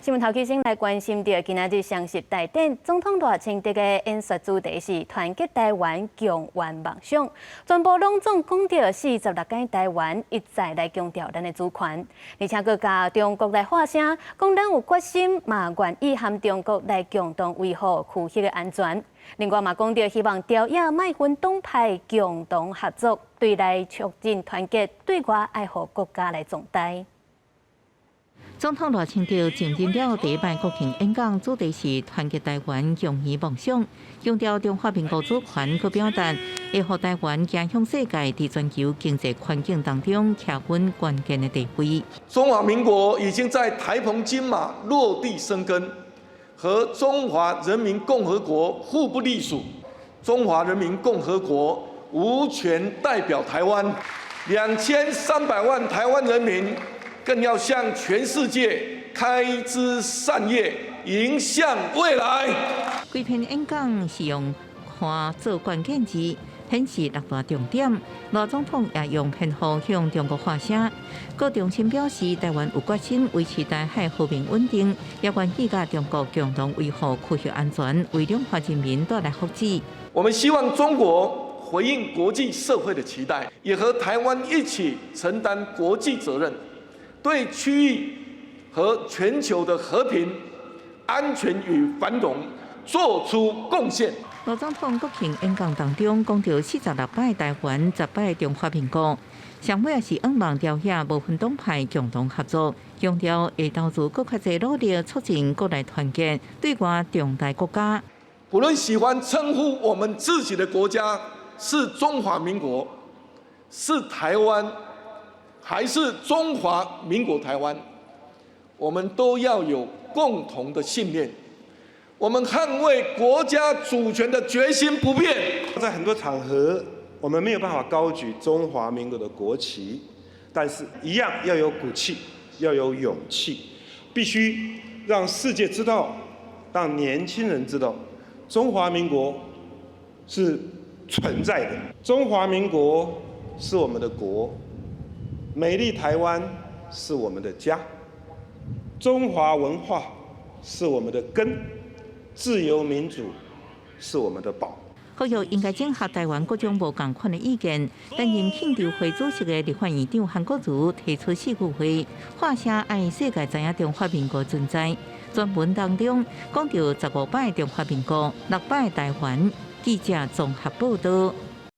新聞頭起先來關心著今仔日雙十大典，總統賴清德的演說主題是團結台灣，共圓夢想。全部攏總講著46屆台灣，一再來強調咱的主權，而且閣共中國來發聲，講咱有決心，嘛願意和中國來共同維護區域的安全。另外嘛講著希望朝野莫分黨派共同合作，對內促進團結，對外愛予國家來壯大。總統賴清德上陣了第一擺國慶演講，主題是團結台灣，共圓夢想，強調中華民國主權，閣表達會予台灣行向世界，佇全球經濟環境當中徛穩關鍵的地位。中華民國已經在台澎金馬落地生根，和中華人民共和國互不隸屬。中華人民共和國無權代表台灣，2300萬台灣人民，更要向全世界開枝散葉，迎向未來。規篇演講是用看做關鍵字，顯示六大重點。賴總統也用編號向中國發聲，閣重申表示台灣有決心維持台海和平穩定，也願意佮中國共同維護區域安全，為兩岸人民帶來福祉。我們希望中國回應國際社會的期待，也和台灣一起承擔國際責任，對區域和全球的和平、安全與繁榮做出貢獻。賴總統國慶演講當中講著46擺台灣，10擺中華民國，上尾也是向望朝野無分黨派共同合作，強調會投資閣較濟努力，促進國內團結，對外壯大國家。不論喜歡稱呼我們自己的國家是中華民國，是台灣，還是中華民國台灣，我們都要有共同的信念。我們捍衛國家主權的決心不變。在很多場合，我們沒有辦法高舉中華民國的國旗，但是一樣要有骨氣，要有勇氣，必須讓世界知道，讓年輕人知道，中華民國是存在的。中華民國是我們的國。美麗台灣是我們的家，中華文化是我們的根，自由民主是我們的寶。呼籲應該整合台灣各種無仝款的意見。擔任慶祝會主席的立法院長韓國瑜提出四句話，發聲愛世界知影中華民國存在。全文當中講著15擺中華民國，6擺台灣。記者綜合報道。